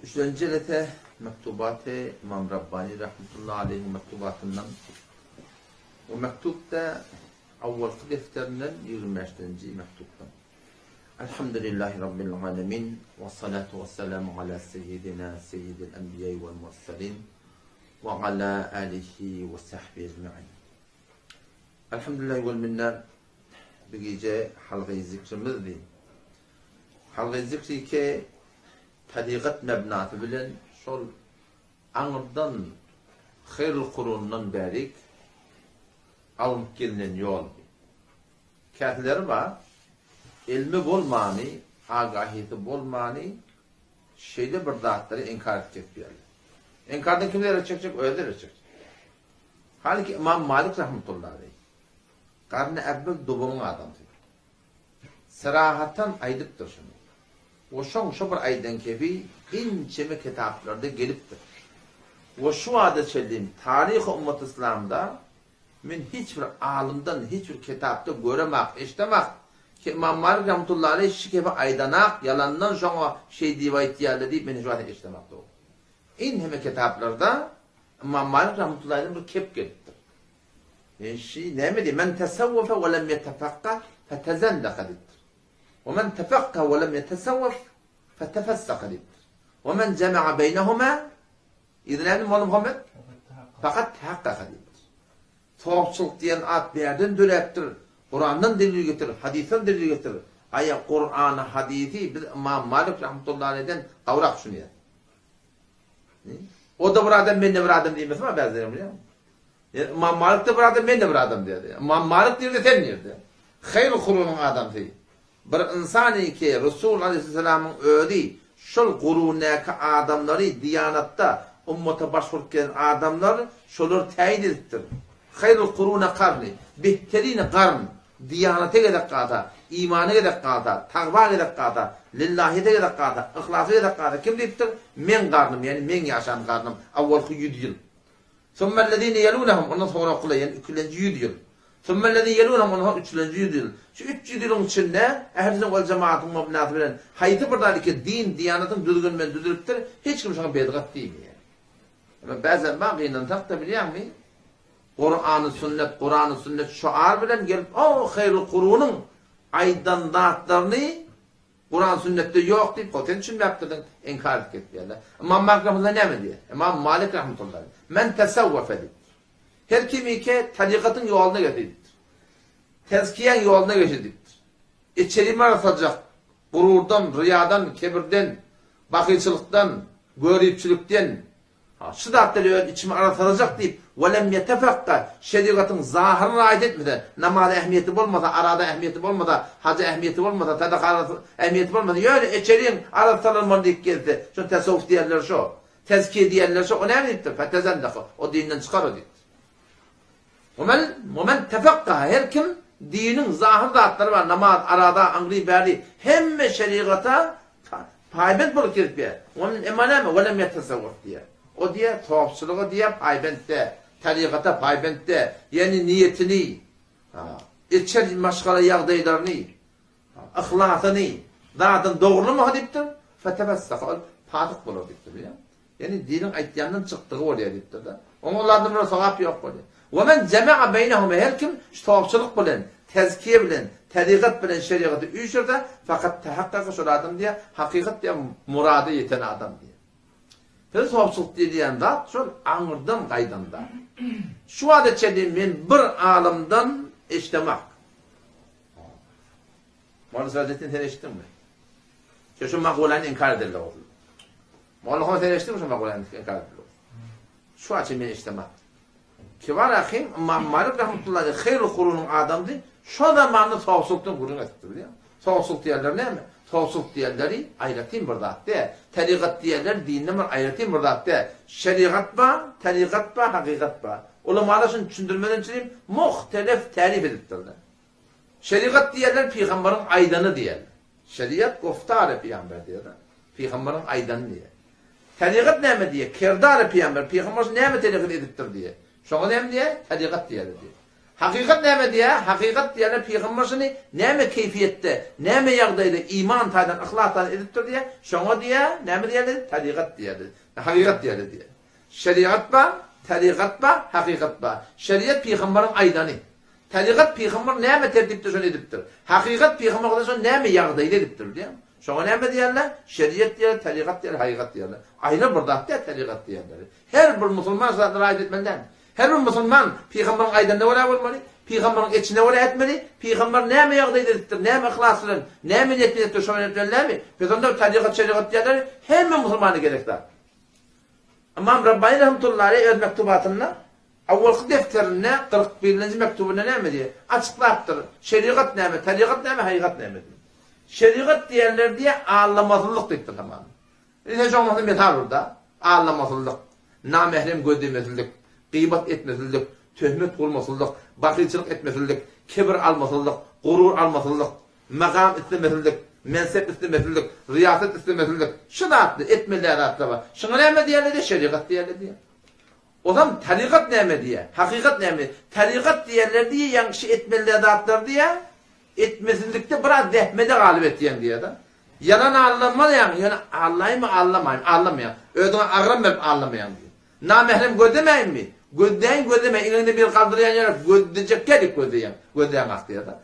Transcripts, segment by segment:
Üçlenji jelese Mektubaty Ymam Rabbani rahmetullahi aleýhiň mektubatyndan. Bu mektupda awwalky defterinden 25-nji mektupdan. Elhamdülillahi Rabbil alemin we salatu we selamu ala seyyidina seyyidil enbiýai wal murselin we ala alihi we sahbihi ecmain. Elhamdülillahi wal minna bu gije halgy zikrimizdi. Halgy zikri ke Tarykat mebnasy bilen şol aňyrdan Haýrul Kurundan bärik alnyp gelnen ýoldy. Käsileri bar, ilmi bolmany, agahysy bolmany şeýle bir zatlary inkar edip gezipýärler. Inkardan kim zerer çekjek? Özi zerer çekjek. Hälki Ymam Malik rahmetullahi aleýh garny äwwel dowamyň adamsy. Syrahatan aýdypdyr şuny. We şoň şo bir aýdan kebi ençeme kitaplarda gelipdir. We şu wagta çenli taryhy ummaty yslamda men hiç bir alymdan hiç bir kitapda göremak, eşdemak ki Ymam Malik rahmetullahi aleýh şi kebi aýdanak, ýalandan şoňa şeý diýip aýtýarlar diýip men hiç wagta eşdemak dogry. Ençeme kitaplarda Ymam Malik rahmetullahi aleýhden bir kep gelipdir. Şi näme diýýär? Men tesawwafe we lem ýetefakka fetezendaka diýipdir. We men tefakka we lem ýetesawwaf fetefessaka diýipdir. We men jema'a beýnehuma Yzy näme Molla Muhammet? Fakat tehakkaka diýipdir. Sowapçylyk diýen at bärden döräpdir. Kurandan delil getir, hadysdan delil getir. Aýa Kurany, hadysy biz Ymam Malik rahmetullahi aleyhden gowrak düşünýäs. O-da bir adam, men-de bir adam diýmesi bar bäzileriň bilýäňmi? Ýa Ymam Malik-de bir adam, men-de bir adam diýýär. Ymam Malik nirde, sen nirde? Haýr gurunyň adamsy. Bir ynsany ki, Resul aleýhissalamyň özi şol gurundaky adamlary diýanatda ummata baş bolup gelen adamlar şolary täýin edipdir. Haýrul kuruna karny, behterin garn, diýanata gezek galsa, imana gezek galsa, tagwa gezek galsa, lillahiýete gezek galsa, yhlasa gezek galsa kim diýipdir? Meň garnym, ýagny meň ýaşan garnym, awwalky ýüz ýyl. Summellezine ýelunehum, ondan soňrakylar, ýagny ikilenji ýüz ýyl. Summellezine ýelunehum, ondan soň üçlenji ýüz ýyl. Şu 300 ýylyň içinde Ähli-sünnet wel-jemaatyň mabnasy bilen haýsy bir zat iki din, diýanatyň düzgüni bilen düzülipdir, hiç kim şoňa bedgat diýmeýär. Emma bäzem bar, gynansak-da bilýäňmi, Kurany-sünnet, Kurany-sünnet şoar bilen gelip, o haýrul kurunyň aýdan zatlaryny Kuran sünnetde ýok diýip, hol sen düşünmäpdirdiň, inkar edip gezýärler. Ymam Malik rahmetullah näme diýýär? Ymam Malik rahmetullah, Men tesawwafe diýipdir. Her kimike tarykatyň ýoluna gelse diýipdir. Tezkiýäň ýoluna geçse diýipdir. Içerimi arassaljak gururdan, ryýadan, kebirden, bahylçylykdan, göripçilikden, Ha, şu zatlary öz içimi arassalajak diýip, welem ýetefakka, şerigatyň zahyryna raýat etmese, namaza ähmiýeti bolmasa, araza ähmiýeti bolmasa, haja ähmiýeti bolmasa, sadaka ähmiýeti bolmasa, ýöne eçeriň arassalanmaly diýip gelse, şony tesawwuf diýerler şo. Tezkiýe diýerler şo. O näme diýipdir? Fetezendaka. O dinden çykar o diýipdir. Wemen, wemen tefakkaha, her kim diniň zahyr zatlary bar, namaz, araza, aňry, bäri, hemme şerigata paýbent bolup gezip ýör. Onuň emma näme, welem ýetesewwuf diýýär. O diýýär, sopçylyga diýýär paýbent däl, tarygata paýbent däl, ýagny niýetini, içer maşgala ýagdaýlaryny, yhlasyny, zadyny dogrulamasa diýipdir, fetefessaka, ol pasyk bolar diýipdir, bilýäňmi? Ýagny diniň aýtýanyndan çykdygy bolýar diýipdir-de. Oňa ol adamlara sogap ýok bolýar. We men jema'a beýnehuma her kim şu sogapçylyk bilen, tezkiýe bilen, tarykat bilen şerigaty üýşürse, fakat tahakkaka şol adam diýýär, hakykat diýýär, murada ýeten adam diýýär. Size sogapçylyk diýilýän zat şol aňyrdan gaýdan zat. Şu wagta çenli men bir alymdan eşdemak. Molla Sirajetdin sen eşitdiňmi? Şu şu makulany inkar ederler olsun. Molla Howa sen eşitdiňmi şu makulany inkar ederler. Şu açy men eşitdem. Kibar ahim Imam Malik rahmetullahi aleyh haýrul kurunyň adamdy. Şo zamanda sowsuzlykdan gürrüň etdi bilýäňmi? Sowsuzlyk diýenler näme? Sowsuzlyk diýenleri aýratyn bir zat däl. Tarykat diýenler dinden bir aýratyn bir zat däl. Şerigat bar, tarykat bar, hakykat bar. Ulamalar şuny düşündirmeden üçin muhtelef tarif edipdirler. Şerigat diýerler pygambaryň aýdany diýerler. Şeriat goftary pygamber diýerler. Pygambaryň aýdany diýer. Tarygat näme diýer? Kerdary pygamber, pygamber näme telefon edipdir diýer. Şoňa näme diýer? Tarygat diýerler diýer. Hakykat näme diýýär? Hakykat diýýärler pygamber şuny näme keýfiýetde, näme ýagdaýda iman taýdan, yhlas taýdan edipdir diýýär. Şoňa diýýär, näme diýýärler? Tarykat diýýärler. Hakykat diýýärler diýýär. Şerigat bar, tarykat bar, hakykat bar. Şerigat pygamberiň aýdany. Tarykat pygamber näme tertipde şony edipdir. Hakykat pygamber hudaý şony näme ýagdaýda edipdir bilýäňmi? Şoňa näme diýýärler? Şerigat diýýärler, tarykat diýýärler, hakykat diýýärler. Aýry bir zat däl tarykat diýýärler. Her bir musulman şu zatlara raýat etmeli dälmi? Her bir musulman pygamberiň aýdanyna görä bolmaly, pygamberiň etişine görä etmeli, pygamber näme ýagdaýda edipdir, näme yhlas bilen, näme niýet bilen edipdir şoňa etmeli dälmi? Pes onda tarykat, şerigat diýýärler, hemme musulmana gerek zat. Ymam Rabbani rahmetullahi aleýh öz mektubatynda, awalky defterinde, 41-nji mektubynda näme diýýär? Açyklapdyr. Şerigat näme, tarykat näme, hakykat näme diýip. Şerigat diýenler diýýär, allamasyzlyk diýipdir tamam. Indi sen şoňa bolsa mysal ur-da. Allamasyzlyk, namährem gözlemesizlik, gybat etmesizlik, töhmet gurmasyzlyk, bahylçylyk etmesizlik, kibir almasyzlyk, gurur almasyzlyk, Makam islemesizlik, mensep islemesizlik, ryýasat islemesizlik, şu zatlar, etmeli däl zatlar bar. Şuňa näme diýerler diýýär, şerigat diýerler diýýär. Ozam tarykat näme diýýär, hakykat näme diýýär. Tarykat diýerler diýýär, ýaňky şu etmeli däl zatlar diýýär, etmesizlikde biraz zähmede galyp etýäň diýýär-de. Ýalan allanmaýaň, ýöne allaýmy, allamaýyn, allamaýaň. Özüňe agram berip allamaýaň diýýär. Namährem gözlemäýinmi? Gözläýin, gözlemäýin, eňegiňde bir galdyrýan ýöne gözlejekkä diýip gözleýäň, gözleýäň ah diýýär-de.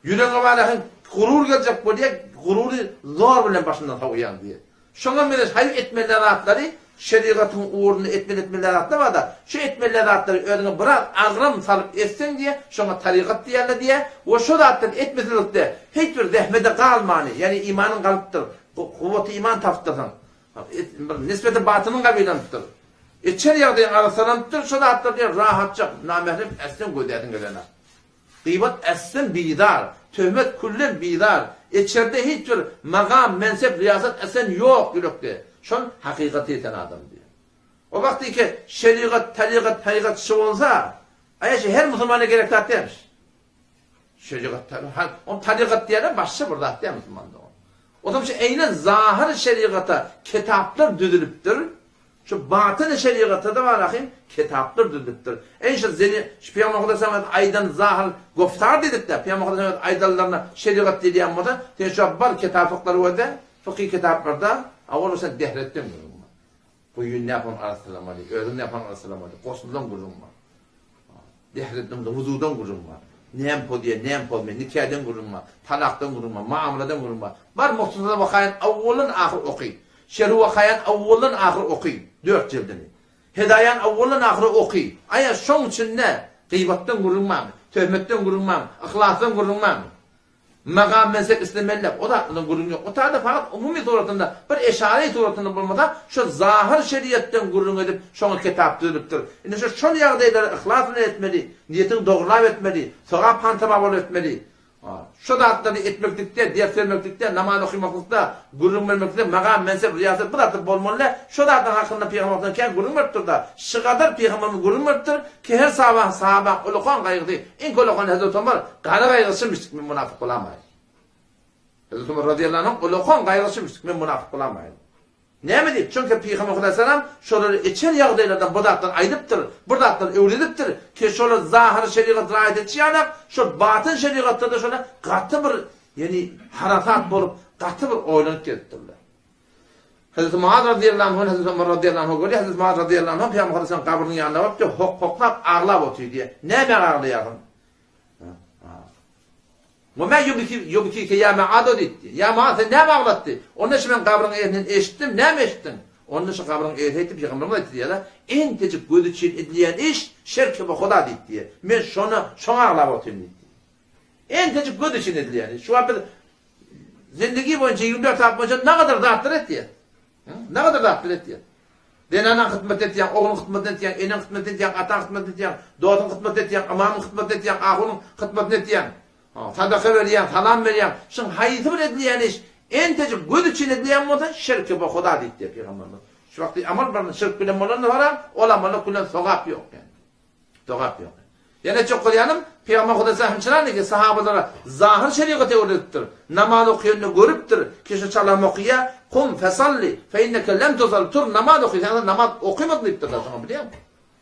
Ýüregiňe barahyň gurur geljek bolýar, gurury zor bilen başyndan sowýaň diýýär. Şoňa meňzeş haýyr etmeli zatlary şerigatyň ugrunda etmeli etmeli zatlar barda, şu etmeli zatlary özüňe biraz agram salyp etseň diýýär, şoňa tarykat diýýärler diýýär we şo zatlary etmeselikde hiç bir zähmede galmany, ýagny imanyň galypdyr, kuwwaty iman tapypdyrsyň. Bir nisbeti batynyň gabylanypdyr. Içeri ýagdaýyň arassalanypdyr, şo zatlar diýýär rahatjak, namährem äslen gözläsiň gelenok. Gybat äslen bizar, töhmet küllen bizar, içerde hiç bir magam, mensep, riýasat äslen ýok ýürekde. Şol hakykata ýeten adam diýýär. O wagty ki şerigat, tarykat, hakykat şu bolsa, aýa şu her musulmana gerek zat dälmiş. Şerigat, tarykat, ol tarykat diýýärler başga bir zat däl musulmanda. O zaman şu eýnen zahyr şerigata kitaplar düzülipdir. Şu batyny şerigatda-da bar ahym, kitaplar düzülipdir. Eý şu zeni, şu Pygamber Hudaý saňa aýdan zahyr goftar diýdik-de, Pygamber Hudaý saňa aýdanlaryna şerigat diýilýän bolsa, sen şu bar kitaplyklary gözle, fykhy kitaplarda, a ol sen dehretden gürrüň bar. Guýyny näpan arassalamaly, özüňi näpan arassalamaly, gosuldan gürrüň bar. Dehretden, wuzudan gürrüň bar. Näme pozýar, näme pozmaýar, nikadan gürrüň bar, talakdan gürrüň bar, muamaladan gürrüň bar. Bar Muhtasar Wakaýany awwaldan ahyr oky. Şerh Wakaýany awwaldan ahyr oky, dört jildini. Hedaýany awwaldan ahyr oky. Aýa şoň içinde gybatdan gürrüň barmy, töhmetden gürrüň barmy, yhlasdan gürrüň barmy? Magam mensep islemeliler. O zatlardan gürrüň ýok. O taýda fakat umumy suratynda, bir eşary suratynda bolmasa, şo zahyr şeriatdan gürrüň edip, şoňa kitap düzülipdir. Indi şo şol ýagdaýlary yhlas bilen etmeli, niýetiňi dogrulap etmeli, sogap hantama bolup etmeli. Şo zatlary etmeklikde, ders bermeklikde, namaz okymaklykda, gürrüň bermeklikde magam, mensep, riýasat bu zatlar bolmaly däl. Şo zatlaryň hakynda Pygamberimiz kän gürrüň beripdir-de. Şygadar Pygamberimiz gürrüň beripdir ki, her sahabaň sahabaň ulakan gaýgysy, iň ulakan Hezreti Omar, gara gaýgysy şumyşdyk, men munafyk bolamaýyn. Hezreti Omar razyýallahu anhu ulakan gaýgysy şumyşdyk, men munafyk bolamaýyn. Näme diýip? Çünki Pygamber Hudaýsalam şolary içer ýagdaýlardan bir zatlar aýdypdyr, bir zatlar öwredipdir ki, şolar zahyry şerigat raýat etişi ýalak, şol batyn şerigatda-da şolar gaty bir, ýagny harasat bolup, gaty bir oýlanyp gezipdirler. Hezreti Muaz razyýallahu anhu Hezreti Omar razyýallahu anhu görýär, Hezreti Muaz razyýallahu anhu Pygamber Hudaýsalam gabrynyň ýanyna barypdyr, hok-hoklap aglap otyr diýýär. Nämä aglaýarsyň? We mä ýubkike ýa Maado diýipdi. Ýa Maad seni näme aglatdy? Onda şu men gabryň eýesinden eşitdim, näme eşitdiň? Onda şu gabryň eýesi aýtdy, pygamberimiz aýtdy diýýär-de, entejik göz üçin edilýän iş şirki we huda diýipdi diýýär. Men şona, şoňa aglap otyryn diýipdi. Entejik göz üçin edilýän iş. Şu wagt biz zindigi boýunça 24 sagat boýunça nagadar zatlar etýäs. Nagadar zatlar etýäs. Zenanaň hyzmat etýäň, ogluň hyzmatyny etýäň, eneň hyzmatyny etýäň, ataň hyzmatyny etýäň, dostuň hyzmatyny etýäň, ymamyň hyzmatyny etýäň, ahunyň hyzmatyny etýäň. Sadaka berýäň, salam berýäň. Şuň haýsy bir edilýän iş entejik göz üçin edilýän bolsa, şirki bu Huda diýdi diýýär pygamberimiz. Şu wagtky amal bir şirk bilen bolanda haram, ol amala külen sogap ýok ýani. Sogap ýok. Ýene çok görýänim, Pygamber Huda sähimçiler ki sahabalara zahyr şerigaty öwredipdir. Namaz okuyanyny görüpdir. Ki şu çalam okuýa, kum fesalli fe inneke lem tusalli. Tur namaz oky, sen namaz okymadyn diýipdirler şoňa bilýäňmi?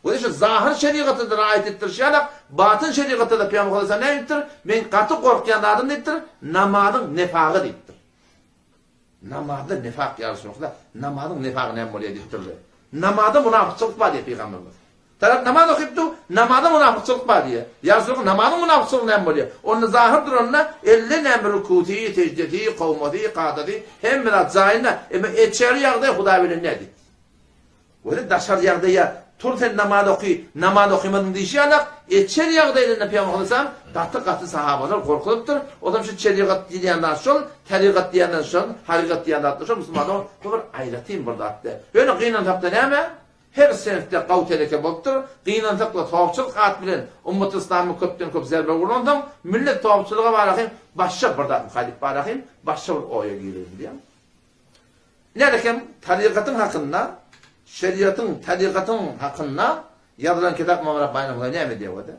Weli şu zahyr şerigata-da raýat etdirişi ýalak, batyn şerigata-da Pygamber aleyhisselam näme diýipdir? Men gaty gorkýan zadym diýipdir, namazyň nefagy diýipdir. Namazda nefak ýa Resulallah, namazyň nefagy näme bolýar diýipdirler. Namazda munafykçylyk bar diýýär Pygamberimiz. Tarap namaz okyp dur, namazda munafykçylyk bar diýýär. Ýa Resulallah, namazyň munafykçylygy näme bolýar? Onda zahyr duranda elle näme rukusy, seždesi, kowmasy, kadasy, hemme zat jaýynda, emma içeri ýagdaý Hudaý bilen nädip? Weli daşary ýagdaýa tur sen namaz oky, namaz okymadyň diýşi ýalak, içeri ýagdaýlarynda Pygamber aleyhisselam gaty gaty sahabalar gorkuzypdyr. Ozam şu şerigat diýilýän zat şol, tarygat diýýän zat şol, hakykat diýýän zat şol musulmanlar bu bir aýratyn bir zatdy. Ýöne gynansakda näme? Her senfde gaw teleke bolupdyr. Gynansakda sowçylyk at bilen ummaty yslama köpden köp zerbe urlansoň, millet sowçylyga barahym başga bir zat mukaýdyp barahym başga bir oýa girdi diýýän. Nädekem tarykatyň hakynda, şeriatyň, tarykatyň hakynda ýazylan kitap Ymam Rabbanyň Hudaý näme diýýär wada?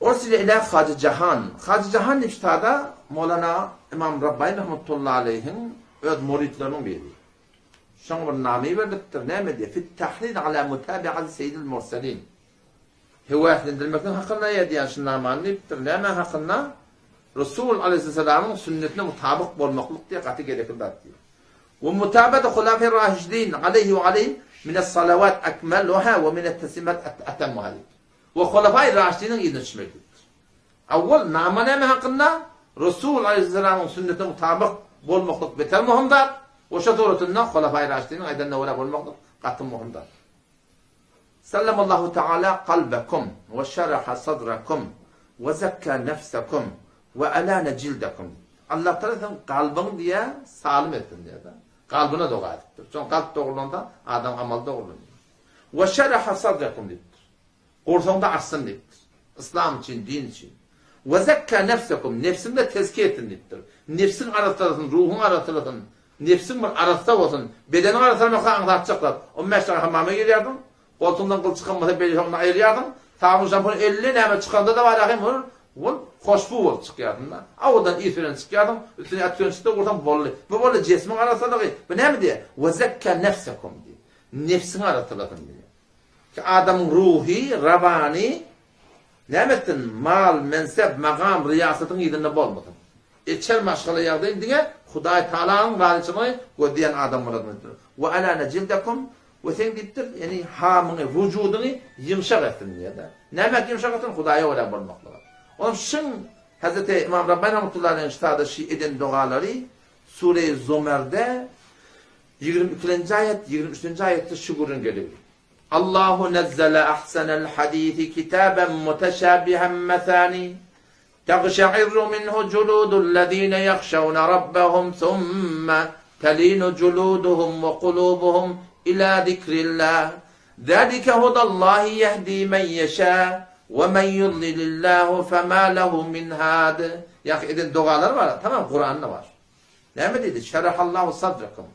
Ursile ila Hajy Jahan. Hajy Jahan diýip kitada Molana Ymam Rabbany rahmetullahi aleýhiň öz muritleriniň biri. Şoňa bir name berlipdir. Näme diýýär? Fit tahlil ala mutabi'ati seýidil murselin. Höweslendirmeklik hakynda ýazýan şu namany diýipdir. Näme hakynda? Resul aleýhissalamyň sünnetine mutabyk bolmaklyk diýýär, gaty gerekli zat diýýär. We mutabatu hulafir raşidin aleýhi we aleýhim mines salawat akmaluha we minet teslimat atammuha diýipdir. We hulafai raşidiniň yzyna düşmek diýipdir. Awwal nama näme hakynda? Resul aleýhissalamyň sünnetine mutabyk bolmaklyk beter möhüm zat. We şo suratynda hulafai raşidiniň aýdanyna görä bolmaklyk gaty möhüm zat. Sallamallahu taala kalbekum we şeraha sadrakum we zekka nefsekum we alane jildekum. Allah Taala seň kalbyňy diýýär, salym etsin diýýär-de. Kalbyna doga edipdir. Soň kalp dogrulansa, adam amaly dogrulanýar. We şeraha sadrakum diýipdir. Gursagyňda açsyn diýipdir. Yslam üçin, din üçin. We zekka nefsekum, nefsiňi-de tezkiýe etsin diýipdir. Nefsiň arassalasyn, ruhuň arassalasyn, Nebsiň bir arassa bolsun. Bedeniň arassalamasa aňsatjak zat. On bäş dagy hammama girýärdiň. Goltugyňdan gyl çykan bolsa beli şonda aýyrýardyň. Sabyn şampun elle näme çykanda-da bar ahym ol ol hoşbu bolup çykýarsyň-da. Awadan ys bilen çykýarsyň. Üstüne ätgençikde ursaň boldy. Bu boldy jesmiň arassalygy. Bu näme diýýär? We zekka nefsekum diýýär. Nebsiňi arassalasyn diýýär. Ki adamyň ruhy, rawany näme etsin, mal, mensep, magam, ryýasatyň yzynda bolmasyn. Içer maşgala ýagdaýyny diňe Hudaý Taalanyň razyçylygyny gözleýän adam bolarmydyr. We alana jildekum we seň diýipdir, ýagny hamyňy, wujudyňy ýumşak etsin diýýär-de. Nämäk ýumşak etsin? Hudaýa görä bolmaklyga. Onuň şyň Hezreti Ymam Rabbani rahmetullahi aleýhiň ştada şy eden dogalary Sure-i Zomerde Ýigrimi ikilenji aýat, ýigrimi üçünji aýatda şu gürrüň gelipdir. Allahu nezzele ahsenel hadisi kitaben muteşabihen mesani, tagşa'irru minhu juludul lezine yahşawne rabbahum summe telinu juluduhum we kulubuhum ila zikrillah. Zalike hudallahi yehdi men yeşa we men yudlilillahu fema lehu min had. Ýa eden dogalar bar, tamam Kuranda bar. Näme diýdi? Şerahallahu sadrakum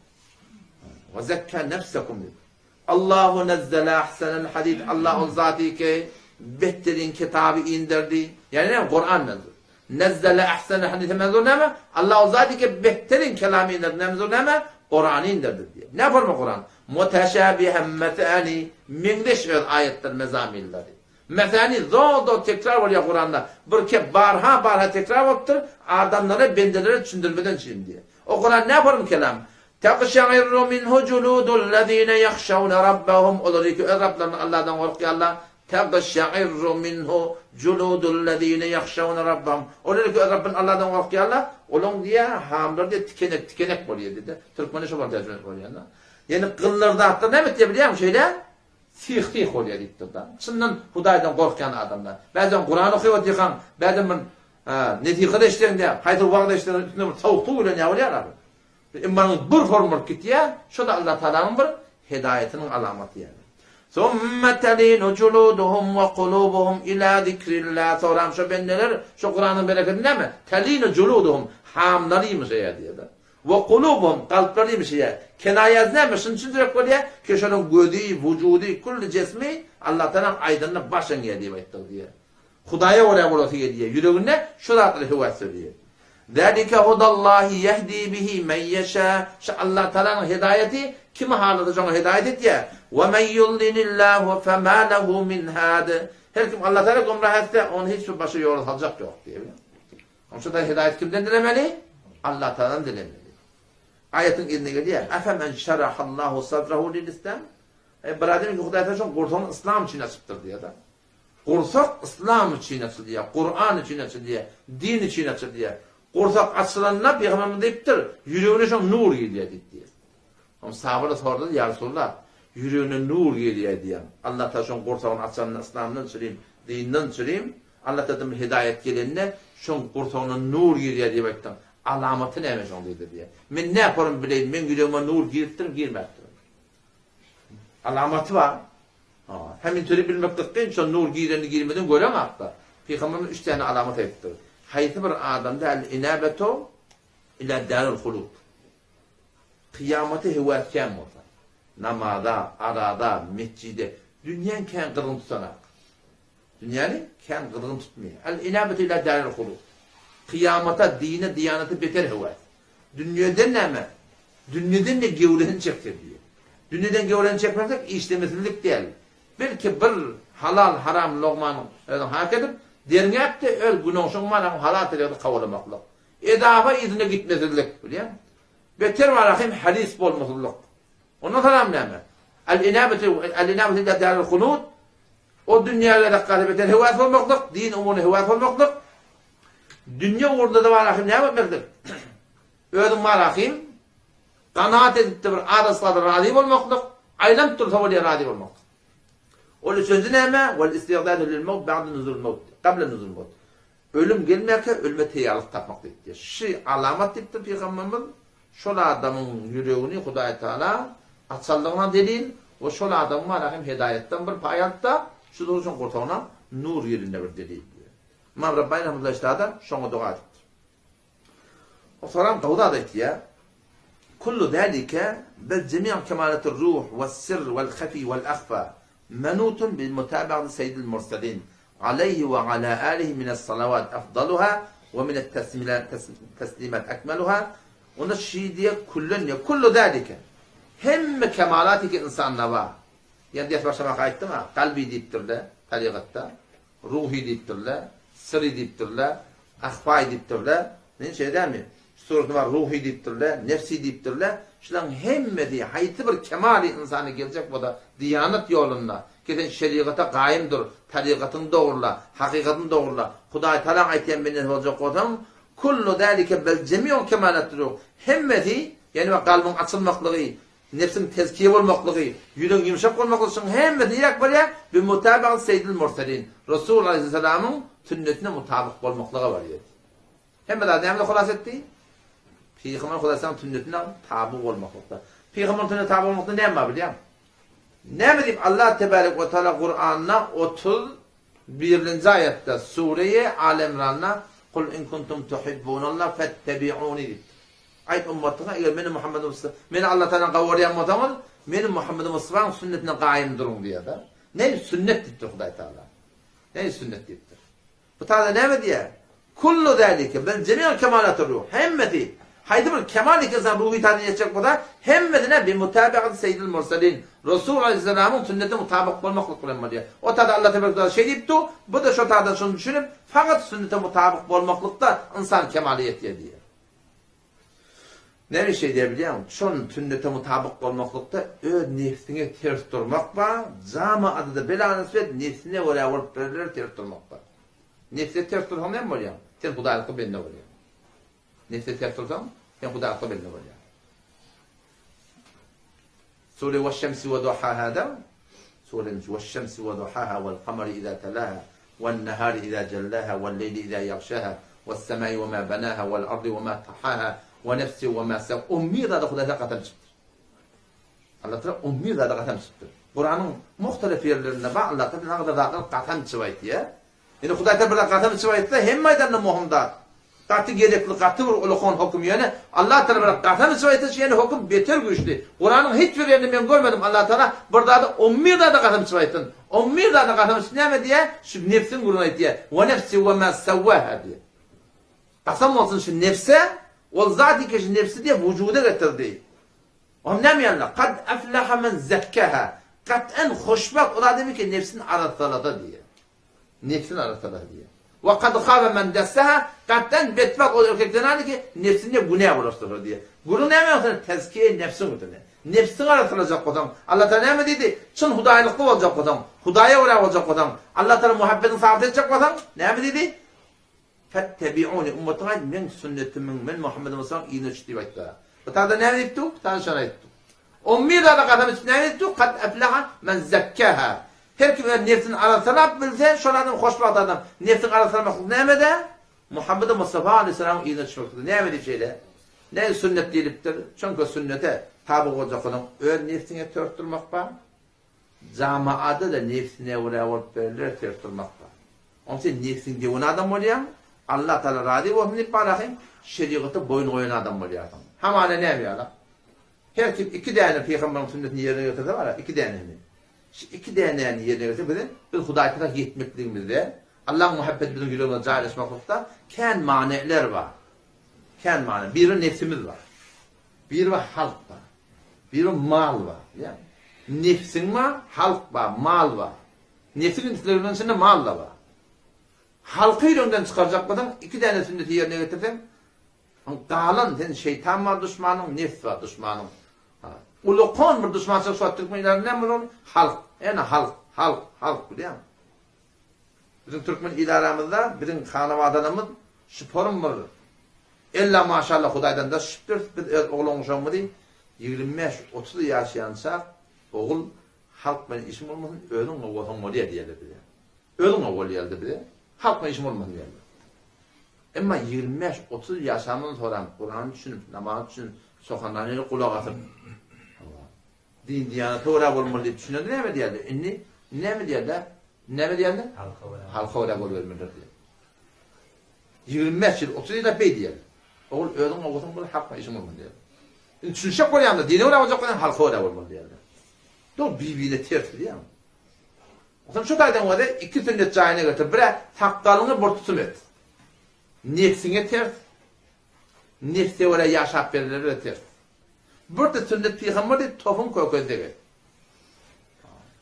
we zekka nefsekum diýdi. Allahu nezzele ahsenel hadis. Allah ol zady ki behterin kitaby inderdi. Ýani näme? Kur'an menzur. Nezzele ahsenel hadis menzur näme? Allah ol zady ki behterin kelamy inderdi. Menzur näme? Kur'any inderdi diýdi. Ne forma Kur'an? Muteşabihen mesani meňzeş öz aýatlar mezamilleri. Mesäni zol-zol tekrar bolýar Kuranda. Bir kep barha-barha tekrar bolupdyr, adamlara, bendelere düşündirmeden üçin diýýär. O Kuran nä form kelam? Takşa'irru minhu juludul lezine yahşawne rabbahum Olar ki öz Rablaryndan Allahdan gorkýarlar. Takşa'irru minhu juludul lezine yahşawne rabbahum Olar ki öz Rabbyndan Allahdan gorkýarlar. Olaň diýýär, hamlary diýýär tikenek-tikenek bolýar diýdi. Türkmençe şo bar terjime bolýar. Ýani gyllar zatlar näme etýär bilýärmi şeýle? Syh-syh bolýar diýipdir-de. Çyndan Hudaýdan gorkýan adamlar. Bäzem Kuran okyp otyrkaň, bäzem bir nesihat eşdeňde, haýsy wagyz eşdeňde üstüne bir sowuk suw bilen ýa bolýar ahyr. Imanyň bir form bolup gitýär, şo-da Allah Tagalanyň bir hedaýatynyň alamaty ýaly. Summa talinu juluduhum we kulubuhum ila zikrillah. Soram şo bendeler şo Kuranyň bereketi näme? Talinu juluduhum hamlary ýumşaýar diýýär-de. We kulubuhum, kalplary ýumşaýar. Kenaýasy näme? Şuny düşündirek bolýar, ki şonuň gözi, wujudy, külli jesmi Allah Tagalaň aýdanyna baş eňýär diýip aýtdyk diýýär. Hudaýa görä bolasy gelýär, ýüreginde şu zatlary höwes edýär. Zalike hudallahi ýehdi bihi men ýeşa. Şu Allah Taalanyň hidaýeti kimi halasa şoňa hidaýet etýär. We men ýudlilillahu fema lehu min had. Her kim Allah Taala gümrah etse, ony hiç bir başga ýola saljak ýok diýýär. Onuň üçin hidaýet kimden dilemeli? Allah Taaladan dilemeli. Aýatyň yzyna gelýär. Afe men şerahallahu sadrahu lil islam. E bir adam ki Hudaý şoň gursagyny yslam üçin açypdyr diýýär. Gursak yslam üçin açylýar, Kuran üçin açylýar, din üçin açylýar. Gursak açylanda Pygamberimiz diýipdir, ýüregine şoň nur girýär diýipdir. Oň sahabalar sordular, Ýa Resulallah, ýüregine nur girýär diýýäň. Allah Taala şoň gursagyny açanda yslamdan çürim, dinden çürim, Allah Taaladan bir hidaýat gelende şoň gursagyna nur girýär diýip aýtdyň. Alamaty näme şoň diýdi diýýär. Men näporym bileýin, meň ýüregime nur giripdirmi, girmäpdirmi? Alamaty bar. Hemintöri bilmeklik kyn, şo nur girenini girmediğini göreňakda. Pygamberimiz üç däne alamat aýdypdyr. Haýsy bir adamda el inabetu ila darul hulud. Kyýamata höwes kän bolsa, namaza, araza, mesjide, dünýäni kän gyzgyn tutanak. Dünýäni kän gyzgyn tutmaýar. El inabetu ila darul hulud. Kyýamata, dine, diýanata beter höwes. Dünýeden näme? Dünýeden-de gewresini çekse diýýär. Dünýeden gewresini çekmesek işlemesizlik däl. Belki bir halal-haram logmanyň özüň hak edip, derňäp-de öz günoşuň manaň halal telegde kowalamaklyk. Edafa yzyna gitmesizlik, bilýäňmi? Beter bar hem haris bolmasyzlyk. Ondan soňam näme? Al-inabetu al-inabetu ila daril hulud. O dünýä gerek gaty beter höwes bolmaklyk, din ugruna höwes bolmaklyk. Dünýe ugrunda-da bar ahim näme etmeklik? Özüň bar ahim, ganaat edip-de bir az-azda razy bolmaklyk, aýlanyp dursa bolýar razy bolmaklyk. Ol üçünji näme? Wal istigdadu lil mawt ba'da nuzul mawt, qabla nuzul mawt. Ölüm gelmärkä ölüme teýýarlyk tapmak diýipdir. Şy alamat diýipdir pygamberimiz, şol adamyň ýüregini Hudaý Taala açanlygyna delil we şol adamyň bar ahim hedaýatdan bir paý alyp-da, şu duruşyň gursagyna nur girende bir delil diýýär. Ymam Rabbani rahmetullahi üstada şoňa doga edipdir. O soran gowy zat aýtýar. Kullu zalike bel jemi'u kemalatir ruh we sirr wel hafi wel ahfa menutun bil mutabaati seýidil murselin aleýhi we ala alihi mines salawat afdaluha we minet teslimat akmaluha Onda şi diýe küllen diýe kullu zalike hemme kemalat ki ynsanda bar. Ýa ders başlamaka aýtdym-a, kalbi diýipdir-de tarygatda. Ruhy diýipdirler, syry diýipdirler, ahfaý diýipdirler. Indi şeýle dälmi? Şu suratda bar ruhy diýipdirler, nefsi diýipdirler. Şularyň hemmesi haýsy bir kemaly ynsana geljek bolsa, diýanat ýolunda, ki sen şerigata gaýym dur, tarygatyňy dogrula, hakykatyňy dogrula, Hudaý Tagalaň aýtýan bendesi boljak bolsaň, kullu zalike bel jemi'u kemalatü ruh, hemmesi, ýagny kalbyň açylmaklygy, Nebsiň tezkiýe bolmaklygy, ýüregiň ýumşak bolmaklygy şuň hemmesi niräk barýar? Bi mutabagat seýdil murselin, Resul aleýhissalamyň sünnetine mutabyk bolmaklyga barýar. Hemme zady nämede hulas etdi? Pygamber Hudaýyň sünnetine taby bolmaklykda. Pygamber sünnetine taby bolmakda näme bar bilýäňmi? Näme diýip Allah tebarek we taala Kuranda 31-nji aýatda Sure-i Al Imranda Kul in kuntum tuhibbunallah fettebi'uni diýipdir. Aýt ummatyňa, eger meni Muhammed Mustafa, meni Allah Tagaladan gowy görýän bolsaňyz, meni Muhammed Mustafanyň sünnetine gaýym duruň diýýär-de. Ne sünnet diýipdir Hudaý Tagala. Ne sünnet diýipdir. Bu taýda näme diýýär? Kullu zalike bel jemi'u kemalatur ruh. Hemmesi haýsy bir kemal ynsan ruhy taýdan ýetjek bolsa, hemmesine bi mutabaati seýidil mursalin. Resul aleyhisselamyň sünnetine mutabyk bolmaklyk bilen bolýar. O taýda Allah tebarek taala şeý diýipdi, bu-da şo taýdan şuny düşünip, fakat sünnete mutabyk bolmaklykda ynsan kemala ýetýär diýýär. Näme şeý diýýär bilýäňmi? Şol sünnete mutabyk bolmaklykda öz nebsiňe ters durmak bar, jamaada-da bela nisbet nebsine görä bolup berlere ters durmak bar. Nebse ters dursaň näme bolýaň? Sen hudaýlykda bende bolýaň. Nebse ters dursaň, sen hudaýlykda bende bolýaň. Sure Weş-şemsi we duhahada, Sure Weş-şemsi we duhaha wel-kamary iza talaha wen-nahari iza jellaha wel-leýli iza ýagşaha wes-semai we ma banaha wel-ardy we ma tahaha we nefsi we ma sawwaha On bir zada Hudaý Tagala kasam içipdir. Allah Tagala on bir zada kasam içipdir. Kuranyň muhtelif ýerlerinde bar Allah Tagala nägadar zatlara kasam içip aýtýar. Indi Hudaý Taala bir zat kasam içip aýtsa, hemme aýdanda möhüm zat. Gaty gerekli, gaty bir ulakan höküm ýöne Allah Taala bir zat kasam içip aýtsa, şu ýene höküm beter güýçli. Kuranyň hiç bir ýerinde men görmedim Allah Taala bir zada on bir zada kasam içip aýtsyn. On bir zada kasam içip näme diýýär? Şu nebsiň gürrüňini aýtýar. Wa nefsi wa ma sawwaha diýýär. Kasam bolsun şu nefse, ol zat ki şu nefsi diýe wujuda getirdi. Oňa näme ýaly? Kad aflaha men zekkaha. Kat'an hoşbagt ol adam ki nefsini arassalasa diýe. Nefsini arassalasa diýe. Wa kad khaba men dassaha. Kat'an betbagt ol erkek zenany ki nefsine günä bulaşdyrsa diýe. Gürrüň näme ýoksa tezkiýe nefsiň üstünde. Nefsiňi arassalajak bolsaň, Allah Taala näme diýdi? Çyn hudaýlykly boljak bolsaň, Hudaýa görä boljak bolsaň, Allah Taala muhabbetini sabyt etjek bolsaň, näme diýdi? Fettebi'uni, ummatyňa aýt, meň sünnetimiň, men Muhammed Mustafanyň yzyna düş diýip aýtdy. Bu taýda näme diýipdi? Bu taýda şony aýtdy. On bir zada kasam içip näme diýipdi? Kad eflaha men zekkaha. Her kim öz nebsini arassalap bilse, şol adam hoşbagt adam. Nebsiňi arassalamaklyk nämede? Muhammed Mustafa aleyhisselamyň yzyna düşmeklikde. Näme diýip şeýle? Näme sünnet diýlipdir? Çünki sünnete taby boljak bolsaň, öz nebsiňe ters durmak bar. Jamaada-da nebsine görä bolup berler ters durmak bar. Onda sen nebsiňi döwen adam bolýaň, Allah Taala razy bolsun diýip barahyň, şerigata boýun goýan adam bolýarsyň. Hamana näme ýaly? Her kim iki däne pygamberiň sünnetini ýerine getirse bara, iki däneni. Şu iki dänäni ýerine getirse bize biz Hudaý tarap ýetmekligimizde, Allaň muhabbeti biziň ýüregimize jaýlaşmaklykda kän maneler bar. Kän many. Biri nebsimiz bar. Biri bar halk bar. Biri mal bar. Bilýäňmi? Nebsiň bar, halk bar, mal bar. Nebsiň islegleriniň içinde mal-da bar. Halky ýüregiňden çykarjak bolsaň, iki däne sünneti ýerine getirseň, galan sen şeýtan bar duşmanyň, nebs bar duşmanyň. Ulakan bir duşmançylyk şu wagt türkmen ilatynda näme bolan? Halk. Ene halk, halk, halk bilýäňmi? Biziň türkmen il aramyzda biziň hanawadanymyz şuporym bir Ella maşallah Hudaýdan daş düşüpdiris biz öz oglan-uşagymyzy 25 30 ýaşaýançak ogul halk bilen işiň bolmasyn özüň gowy bolsaň bolýa diýerler bize. Özüň gowy bol diýerler bize. Halk bilen işiň bolmasyn diýerler. Emma 25 30 ýaşandan soram Kurany düşünip, namazy düşünip, sohandan gulak asyp Din diýanete görä bolmaly diýip düşünende näme diýerdi? Indi näme diýerdi? Näme diýerdi? Halka görä. Halka görä bolubermelidir diýerdi. 25 ýyl, 30 ýyl beý diýerdi. Ogul özüň ogulsyň bol, halkla işiň bolmaly diýerdi. Indi düşünşek bolýanda dine görä boljak bolsaň halka görä bolmaly diýerdi. Dogry bir-birine ters bilýäňmi? Onsoň şu taýdan bolsa iki sünnet jaýyna getir. Birä sakgalyňy bir tutum et. Nebsiňe ters, Nebse görä ýaşap berenlere ters. Bir-de sünnet pygamber diýip tohum kökezde gez.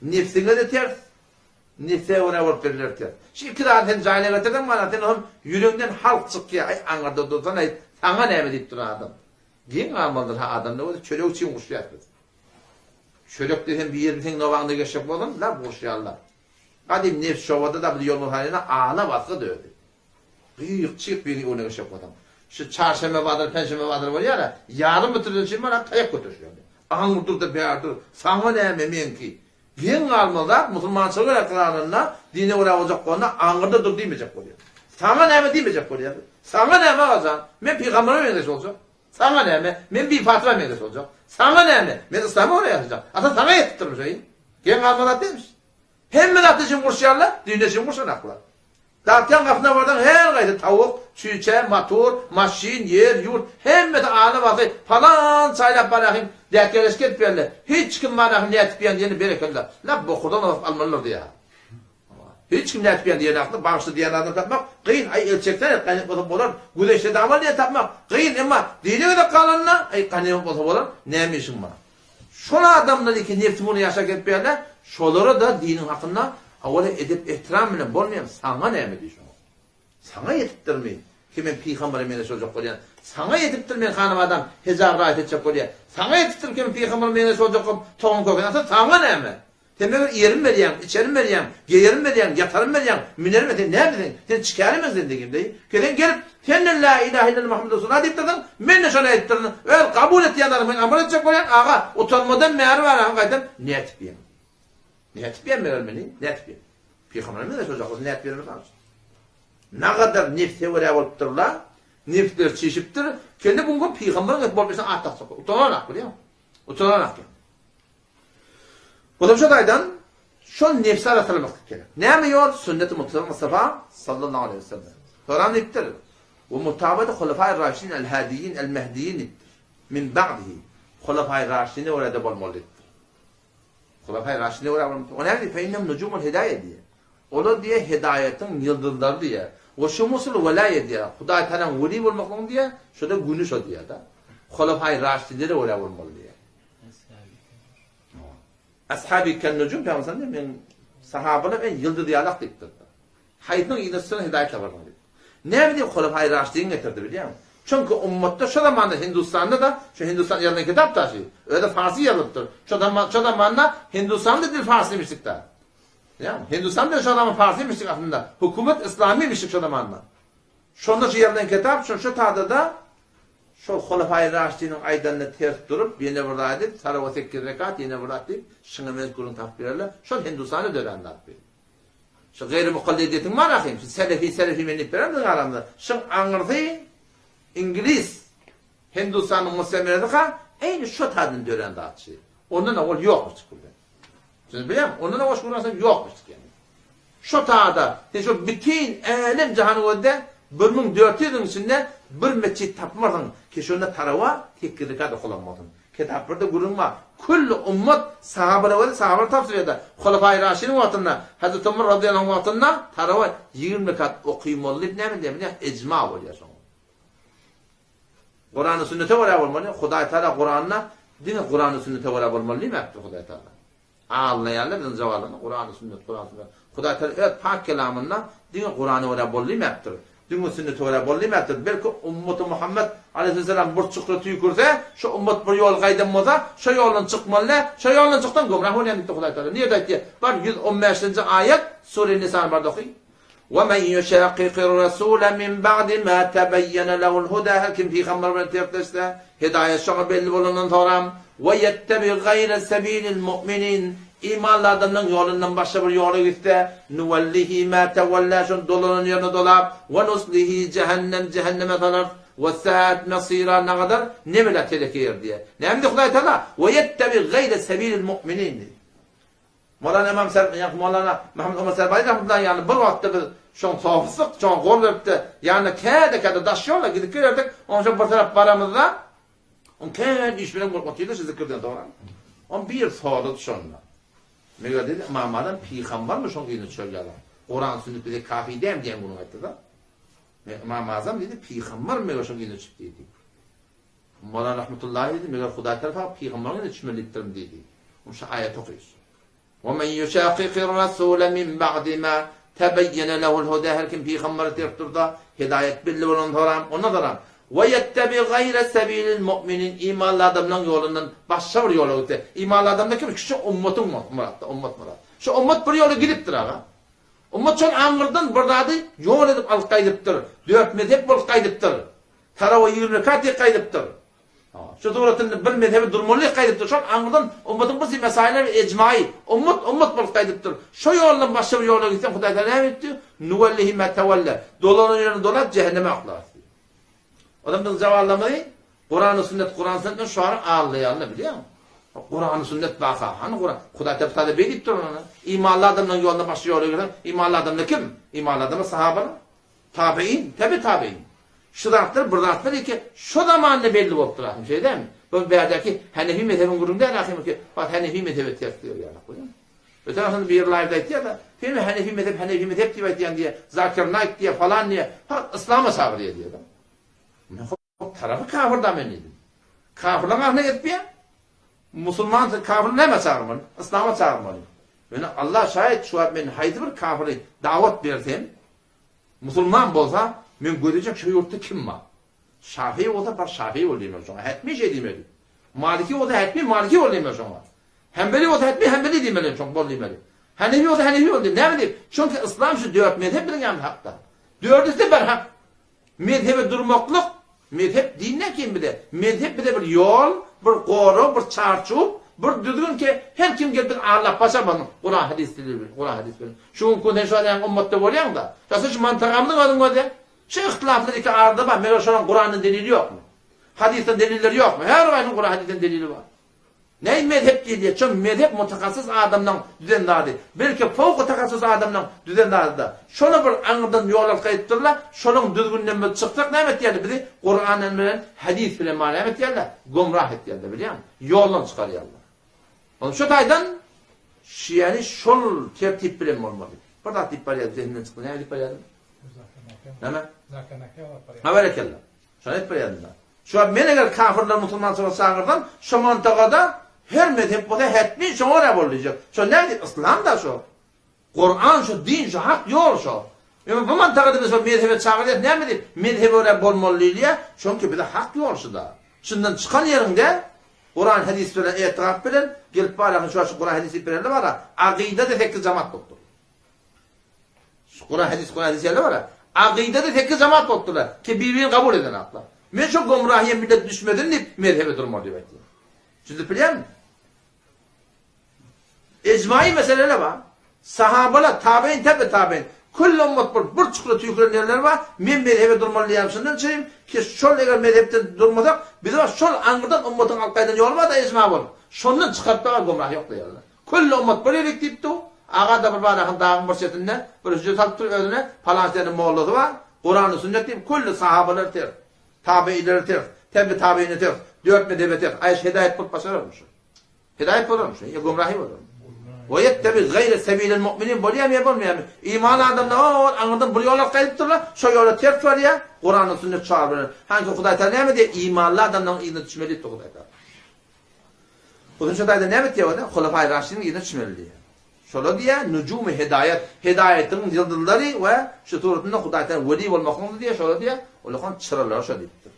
Nebsiňe-de ters, nebse görä bolup berenlere ters. Şu iki zady sen jaýyna getirseň mana sen hem ýüregiňden halk çykýar. Aý aňyrda dursana aý saňa näme diýip duran adam. Geň galmalydyr ha adamda bolsa çörek üçin gurşýas biz. Çörek diýsem bir ýerini seň nobaňda geçjek bolsam lap gurşýarlar. Gadym nebs şobada-da bir ýolbarsy aýlana ala basgy dödi. Gyýyk çyk birini öňüne geçjek bolsaň. Şu çarşenbe bazary, penşenbe bazary bolýar-a, ýarym bitirden çyn bar, taýak göterişýärler. Aňry dur-da, bäri dur, saňa näme, meňki. Geň galmaly zat, musulmançylyga görä kylanynda, dine görä boljak bolanda, aňyrda dur diýmejek bolýar. Saňa näme diýmejek bolýar. Saňa näme, agajan, men pygamberime meňzeş boljak. Saňa näme, men Bibi Fatyma meňzeş boljak. Saňa näme, men yslama görä ýaşajak. Ata saňa ýetipdirmi şeý? Geň galmaly zat dälmiş. Hemme zatda çyn gurşýarlar, dinde çyn gurşanaklar. Dartýan gapyna barsaň her gaýsy tawuk, çüýçe, motor, maşyn, ýer, ýurt, hemmesi ala basy, palan çaýlap barahym, däkgeleşik edip berle, hiç kim barahym nätip ýan diýeni berekella, la bokurdan basyp almalydyr diýýär. Hiç kim nätip ýan diýeni hakda bagşy diýen adam tapmak kyn, aý el çeksene, ganymat bolsa bolar, güzeşde damal diýen tapmak kyn, emma dine gezek galanda, aý ganymat bolsa bolar, näme işiň bar. Şol adamlar iki nebsi muny ýaşa gelip berler, şolara-da diniň hakynda awala edep-ehtiram bilen bolmaýan saňa näme diý şoňa. Saňa ýetipdirmi ki men pygambere meňzeş boljak bolýan, saňa ýetipdir men hanabadam hejab raýat etjek bolýan, saňa ýetipdir ki men pygambere meňzeş boljak bolup tohum köken atsa saňa näme? Sen meger iýerim berýäň, içerim berýäň, geýerim berýäň, ýatarym berýäň, münerim sen näme sen? Sen çikärimeň sen degim deý. Ki sen gelip, sen-de Lä ilahe illallah Muhammed Resulullah diýip dursuň, men-de şony aýdyp durun. Öz kabul etýänleriň men amal etjek bolýan, aga, utanmadan bäri baraň gaýtam nätip ýeň. Nätip ýeň meger meni, nätip ýeň. Pygamberimiz de şol jahyl nätip ýeň mysal üçin. Nagadar nefse görä bolupdyr-la, nefsleri çişipdir, kelle bu gün pygamberiň et bolup bilse at dakjak. Utananak bilýäňmi? Utananak. Goşmaça taýdan şol nebsi arasalamaklyk gerek. Näme ýol? Sünneti Mustafa sallallahu aleýhi we sellem. Soran diýipdir, We mutabati hulafai raşidin el-hadiyin el-mehdiyin diýipdir. Min ba'dihi. Hulafai raşidine görä-de bolmaly diýipdir. Hulafai raşidine görä bolmaly. O näme diýip? Fe innehum nujumul hidaýe diýýär. Olar diýýär hidaýatyň ýyldyzlary diýýär. We şumusul welaýe diýýär. Hudaý Tagalaň weli bolmaklygyny diýýär, şo-da güni şo diýýär-de. Hulafaýy Raşidinlere görä bolmaly diýýär. Ashabi ken-nujum Pygamber sallam diýýär, meň sahabalarym en ýyldyz ýalak diýipdir. Haýsynyň yzyna düşseň hidaýat taparsyň diýipdir. Näme diýip Hulafaýy Raşidin getirdi bilýäňmi? Çünki ummatda şo zamanda Hindustanda-da, şu Hindustan ýazylan kitap daşy, özi farsy ýazylypdyr. Şo zaman şo zamanda Hindustanda dil farsy imişdik-dä. Bilýäňmi? Hindustan dili şo zaman farsy imişdik aslynda. Hökümet yslamy imişdik şo zamanda. Şonda şu ýazylan kitap şo şo tada-da şol Hulafaýy Raşidiniň aýdanyna ters durup, ýene bir zat edip, tarawa sekiz rekat, ýene bir zat diýip, şuňa meňzeş gürrüň tapyp bererler. Şol Hindustanda dörän zat bu. Şu gaýry mukallidiyetiň bar ahym, şu selefi selefi men diýip berendir aramyzda. Şuň aňyrsy iňlis Hindustanyň muslimerisi-ha eýni şo taýdan dörän zatçy. Ondan owal ýokmuş çykyp. Siz bilýäňmi? Ondan owal şu gurasam ýokmuş çykyp. Şo taýda sen şo bütin älem jahany gözde 1400 ýylyň içinde bir metjit tapmarsyň ki şonda tarawa sekiz rekat okalan bolsun. Kitaplarda gürrüň bar. Külli ummat sahabalar weli sahabalar tafsir eder. Hulafaýy Raşidin wagtynda, Hazreti Omar razyýallahu anh wagtynda tarawa 20 rekat okymaly diýip näme diýýär bilýäňmi? Ijma bolýar şoňa. Kurany sünnete görä bolmaly. Hudaý Taala Kuranda diňe Kurany sünnete görä bolmaly diýmäpdir Hudaý Taala. Aldaýarlar biziň jawabymyz Kurany sünnet Kurany sünnet. Hudaý Taala öz pak kelamynda diňe Kurana görä bol diýmäpdir. Diňe sünnete görä bol diýmäpdir. Belki ummaty Muhammet aleýhisselam bir çukra tüýkürse, şo ummat bir ýol gaýdan bolsa, şo ýoldan çykmaly däl, şo ýoldan çyksaň gümrah bolýaň diýipdir Hudaý Taala. Nirde aýtýar? Bar 115-nji aýat Sure Nisany bar oky. Ve men yuşaqiqir rasule min ba'di ma tebeyyene lehu'l huda her kim pygamber bilen tersleşse, hidaýat şoňa belli bolandan soňram, ve yettebi gaýre sebilil mu'minin imanly adamlaryň ýolundan başga bir ýola gitse, nuwellihi ma tewella şony dolanan ýerine dolap, ve nuslihi jehennem jehenneme salarys, ve saat masira nagadar nebela teleke ýer diýýär. Näme diýýär Hudaý Taala? Ve yettebi gaýre sebilil mu'minin diýýär. Molana Ymam Ser, ýa Molana Muhammet Omar Serbay rahmetullahi ýaly bir wagtda biz şoň sofysyk, şoňa gol beripdi. Ýanyna käde-käde daş ýola gidip gelerdik. Oň şo bir tarap baramyzda, oň kän iş bilen bolup otyrdy şu zikirden soňra. Oň bir sorady şonda. Meger dedi, Ymam Azam pygambarmy şoň yzyna düşer ýaly? Kuran sünnet bize kafi dämi diýen gürrüň aýtdy-da. Ymam Azam diýdi, pygambarmy meger şoň yzyna düşüp diýdi. Molana rahmetullahi diýdi, Meger Hudaý tarapa pygambaryň ýanyna düşmeli diýipdirin diýdi. Oň şu aýaty okaýyş. Ve men yuşaqiqir rasule min ba'di ma tebeyyene lehu'l huda her kim pygambere terk dursa, hidaýat belli bolan soram, ondan soram. Ve yettebi gaýre sebilil mu'minin imanly adamlaryň ýolundan başga bir ýola gitse. Imanly adamlar kim? Şu ummatyň muratda, ummat murat. Şu ummat bir ýola gidipdir aga. Ummat şol aňyrdan bir zady ýol edip alyp gaýdypdyr. Dört mezhep bolup gaýdypdyr. Tarawa 20 rekat diýip gaýdypdyr. Şu suratynda bir mezhebi durmaly diýip gaýdypdyr. Şol aňyrdan ummatyň bir mesaýlar ejmaýy, ummat ummat bolup gaýdypdyr. Şo ýoldan başga bir ýola gitseň Hudaý Taala näme diýipdir? Nuwallihi ma tawalla. Dolanan ýerine dolap cehenneme oklar. Olam biziň jawablarymyzy Kurany sünnet, Kuran sünnetden şu ara aldaýarlar bilýäňmi? Kurany sünnet baka, hany Kuran? Hudaý Taala beý diýipdir ona. Imanly adamlaryň ýoluna başga ýola girseň, imanly adamlar kim? Imanly adamlar sahabalar. Tabein, tebi tabein. Şu zatlar bir zatlar eke şo zamanda belli bolupdyr ahym, şeýle dälmi? Bu bärdäki Hanefi mezhebiň gürrüňi däl ahym ki, bak Hanefi mezhebe ters diýer ýaly goýaň. Öten asyrda bir live-da aýtýar-da, sen Hanefi mezhep, Hanefi mezhep diýip aýtýaň diýýär, Zakir Naik diýýär, falan diýýär, fakat yslama çagyrýar diýýär-de. Men hop tarapy kafir da men diýdim. Kafirlaryň ahyna gezip Musulman kafir näme çagyrmaly? Yslama çagyrmaly. Ýöne Allah şaýat şu wagt men haýsy bir kafiri dawat bersem, Musulman bolsa, men gözlejek şu ýurtda kim bar? Şafii bolsa bar şafii bol diýmeli şoňa, hetmi şeý diýmeli. Maliki bolsa hetmi maliki bol diýmeli şoňa. Hembeli bolsa hetmi hembeli diýmeli şoňa bol diýmeli. Hanefi bolsa hanefi bol diýmeli. Näme diýip? Çünki yslam şu dört mezhep biziň ýanymyzda hakda. Dördüsi-de berhak. Mezhebe durmaklyk, mezhep din näme kim bize? Mezhep bize bir ýol, bir gorag, bir çarçuw, bir düzgün ki, her kim gelip biz aldap başarmasyn Kuran hadys dili bilen, Kuran hadys bilen. Şu günki gün sen şu ýaňy ummatda bolýaň-da. Ýa sen şu mantagamyzyň özüň gözle. Şu yhtylaflar iki arada bar, meger şolaryň Kurandan delili ýokmy? Hadysdan delilleri ýokmy? Her gaýsynyň Kuran hadysdan delili bar. Näme mezhep diýilýär? Şo mezhep mutakassyz adamlaň düzen zady. Belki fowky takassus adamlaň düzen zady-da. Şony bir aňyrdan ýol alyp gaýdypdyrlar. Şolaň düzgüninden biz çyksak näme etýärler? Bizi Kuran bilen, hadys bilen maňa näme etýärler? Gomrah etýärler, bilýäňmi? Ýoldan çykarýarlar. Onda şo taýdan şiäni şol tertip bilen bolmaly. Bir zat diýip barýardym, zehnimden çykdy. Näme diýip barýardym? Näme? Ha berekella. Şony aýdyp berýärdim-dä. Şu wagt men eger kafirleri musulmançylyga çagyrsam, şo mantagada her mezhep bolsa hetmi şoňa görä bol diýjek. Şo näme diýip yslam-da şo. Kuran şo, din şo, hak ýol şo. Emma bu mantagada biz şo mezhebe çagyrýas näme diýip mezhebe görä bolmaly diýilýär? Çünki bize hak ýol şuda. Şundan çykan ýeriňde Kuran hadis bilen etirap bilen gelip barýarsyň şu wagt Kuran hadis diýip berende bara akydada sekiz jamat bolup dur. Şu Kuran hadis Kuran hadis ýerler bara. Akydada sekiz jamat bolup durlar. Ki bir-birini kabul eden aklar. Men şo gomrahyýa millet düşmesin diýip mezhebe durmaly diýip aýtýan. Düşünip bilýärmi? Ejmaýy meseleler bar. Sahabalar, tabeýin, tebe tabeýin, külli ummat bolup bir çukura tüýküren ýerleri bar. Men mezhebe durmaly diýýänim şundan üçin ki, şol eger mezhepden durmasak, bizi bar şol aňyrdan ummatyň alyp gaýdan ýoly bar-da ejma bolup. Şondan çykaryp daga gomrah ýok diýýärler. Külli ummat bir ýerik diýipdi. Aga-da bir barakyň dagyň bir çetinde bir hüjre salypdyr özüne, palan seniň mollasy bar, Kurany sünnet diýip külli sahabalar ters, tabeýinler ters, tebe tabeýinler ters, dört mezhebe ters. Aý hedaýat bolup başararmy şu? Hidaýat bolarmy şu? Ýa gümrahy bolarmy? We ýettebi gaýre sebilel mu'minin bolýarmy ýa bolmaýarmy? Imanly adamlar ol aňyrdan bir ýola gaýdyp durlar, şo ýola ters barýar, Kuranda sünnet çagyryp bilen. Hanki Hudaý Taala näme diýýär? Imanly adamlaryň yzyna düşmeli diýipdir Hudaý Taala. Hususan şo taýda näme diýýär onda? Hulafaý Raşidiniň yzyna düşmeli diýýär. Şolar diýýär, nujumy hidaýat, hidaýatyň ýyldyzlary we şu suratynda Hudaý Taala weli bolmaklygyny diýýär, şolar diýýär, olaryň çyralary şo diýipdir.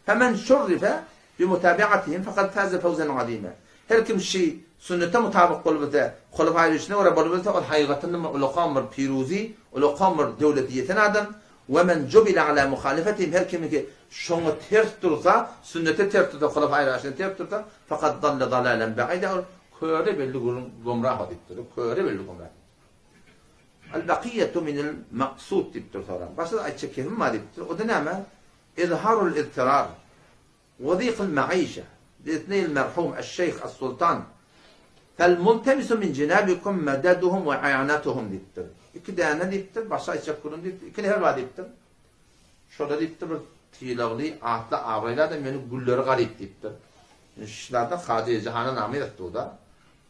Femen şurrife bimutabiatihim fekad faze fewzen azime. Her kim şi sünnete mutabyk bolubilse, Hulefaýy Reşidine görä bolubilse, ol hakykatynda bir ulakan bir piruzi, ulakan bir döwlete ýeten adam. We men jubile ala muhalifetihim her kimki şoňa ters dursa, sünnete ters dursa, Hulefaýy Raşidine ters dursa, fekad dalle dalalen ba'ide ol köre belli gürrüň gomrah o diýipdir. Köre belli gomrah diýipdir. Al bakiýetu minel maksud diýipdir soran. Başda aýtjak kepim bar diýipdir. O-da näme? Izharul iztirar we ziýkul maişe li-itneýil merhum eş-şeýh es-sultan fel-multemisu min jenabikum mededuhum we i'anatuhum diýipdir. Iki däne diýipdir, başda aýtjak gürrüň diýipdir. Iki nefer bar diýipdir. Şoda diýipdir bir sylagly, atly, abraýly adam ýöne gülleri garyp diýipdir. Şularda Hajy Jahana name ýazypdy-da.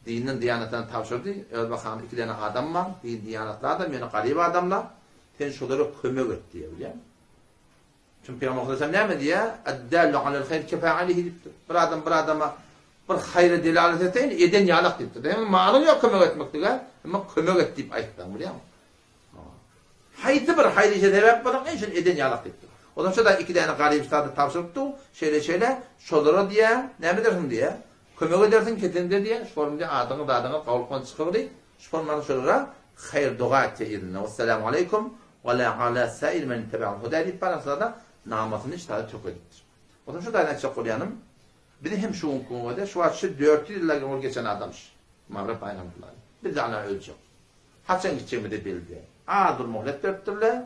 Dinden diýanatdan tabşyrdy, öz bakany iki däne adam bar, din diýanatly adam, ýöne garyp adamlar, sen şolara kömek et diýýär, bilýäňmi? Çünki Pygamber sallallahu näme diýýär? Ad-dallu alel haýr kefa'ilihi diýipdir. Bir adam bir adama bir haýra delalet etse, indi eden ýalak diýipdir. Demek malyň ýok kömek etmeklige, emma kömek et diýip aýtsaň, bilýäňmi? Haýsy bir haýyr işe sebäp bolsaň, ine şuny eden ýalak diýipdir. Ondan şo-da iki däne garyp sada tabşyrypdy, şeýle-şeýle, şolara diýýär, näme edersiň diýýär. Kömek edersiň ketende diýýär, şu forma diýýär, adyňy zadyňy gawlukman çykygy, şu formany şolara haýyr doga et diýýär yzyndan. Wessalamu aleýkum we la ala sair men ittebe'al huda diýip barasada namasyny ştada tökedipdir. Ondan şu taýdan aýtjak bolýanym, bizi hem şu günki günde şu wagt şu 400 ýyllar öňe geçen adam şu. Magreb paýgamberler. Biz ala öljek. Haçan gitjegimizi bildi. Az bir muhlet beripdirler,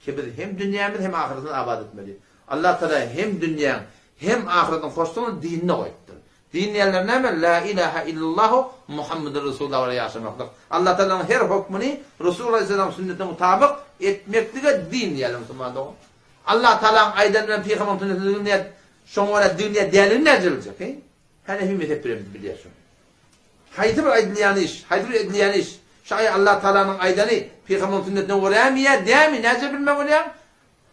ki biz hem dünýämizi hem ahyretimizi abat etmeli. Allah Tagala hem dünýäň, hem ahyretiň hoşlugyny dinde goýupdyr. Din diýenleri näme? La ilaha illallahu Muhammedun Resulullah bilen ýaşamaklyk. Allah Tagalanyň her hokmuny Resul Aleyhisselamyň sünnetine mutabyk etmeklige din diýerler musulman dogan. Allah Tagalaň aýdany bilen pygamberiň sünnetini şoňa görä din diýer däldigini näce biljek, he? Hanefi mezhep bilen biz bilýäris şony. Haýsy bir aýdylýan iş, haýsy bir edilýän iş, şu aý Allah Tagalanyň aýdany pygamberiň sünnetine görämi ýa dämi näce bilmek bolýar?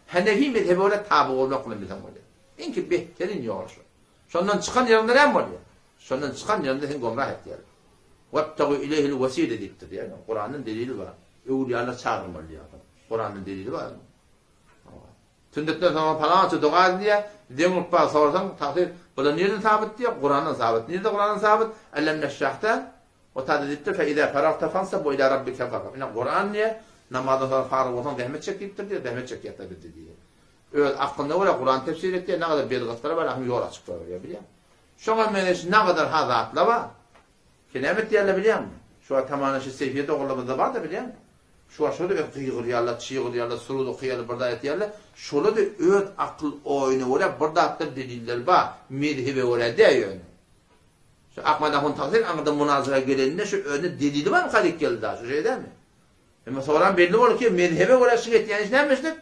Hanefi mezhebe görä taby bolmak bilen bilseň bolýar. Iňki behterin ýol şu. Şondan çykan ýeriňde näme bolýar? Şondan çykan ýeriňde seni gomrah etýärler. Webtagu ileyhil wesile diýipdir diýýär. Kurandan delili bar. Öwülýalar çagyrmaly diýýär. Kurandan delili bar. Sünnetden soňra palança doga edilýär. Zeň urup bar sorasaň, tagsyr, bu-da nirden sabyt diýýär? Kurandan sabyt. Nirde Kurandan sabyt? Elem neşrahda O taýda diýipdir, Fe izâ feragte fansab we ilâ rabbike fargab. Ine, Kuran diýýär, namazdan soňra faryg bolsaň zähmet çek diýipdir diýýär, zähmet çekýär-de bizde diýýär. Öz aklyna görä Kuran tefsir etýär, nagadar bedgatlara bar, ahym ýol açyp goýberýär, bilýäňmi? Şoňa meňzeş nagadar ha zatlar bar. Ki näme etýärler bilýäňmi? Şu wagt hamana şu Seýfiýe doganlarymyzda bar-da bilýäňmi? Şu wagt şo-da öz gygyrýarlar, çygyrýarlar, surut okaýarlar, bir zat etýärler. Şola-da öz akyl oýuna görä bir zatlar deliller bar, mezhebe görä däl ýöne. Şu Ahmet ahun tagsyr aňyrdan munazara gelende şu özüne delili barmyka diýip geldi da, şu şeý dälmi? Emma soran belli boldy ki, mezhebe görä şuň etýän işi näme işlik?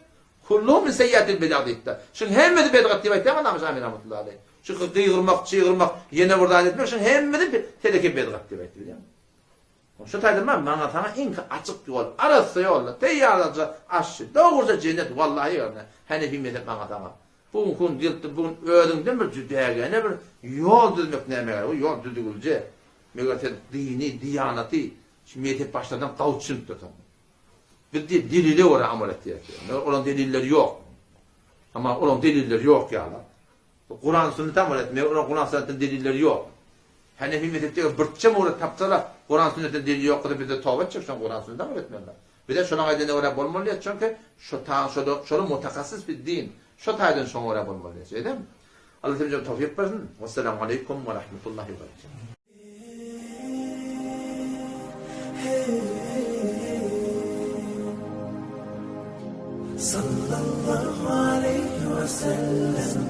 Kullu min seýýatil bid'a diýipdir. Şuň hemmesi bedgat diýip aýtýar Ymam Şafi rahmetullahi aleýh. Şu gygyrmak, çygyrmak, ýene bir zat etmek şuň hemmesi teleke bedgat diýip aýtdy bilýäňmi? Şu taýda maňa saňa iň açyk ýol, arassa ýolda, teýýarlaja aşçy, dogruja jennet wallahi ýerine, Hanefi mezhep maňa saňa. Bu gün kun gelipdir, bu gün özüňden bir jüdägene bir ýol düzmek näme gerek, o ýol düzügilje. Meger sen dini, diýanaty şu mezhep başlardan gawy düşünipdirsiň. Biz diýip delile görä amal etýäris diýýär. Meger olaryň delilleri ýok. Amma olaryň delilleri ýok ýaly. Kuran sünnete amal et. Meger olaryň Kuran sünnetden delilleri ýok. Hanefi mezhepde eger birçe mowret tapsalar, Kuran sünnetden delil ýok bolsa bizde toba etjek şoň Kuran sünnete amal etmeliler. Bize şolaň aýdanyna görä bolmaly diýýär. Çünki şo ta şo şolar mutakassis fid din. Şo taýdan şoňa görä bolmaly diýýär. Şeýdemi? Allah hemmämize towfyk bersin. Wessalamu aleýkum we rahmetullahi we berekatuh. Sallallahu aleýhi we sellem.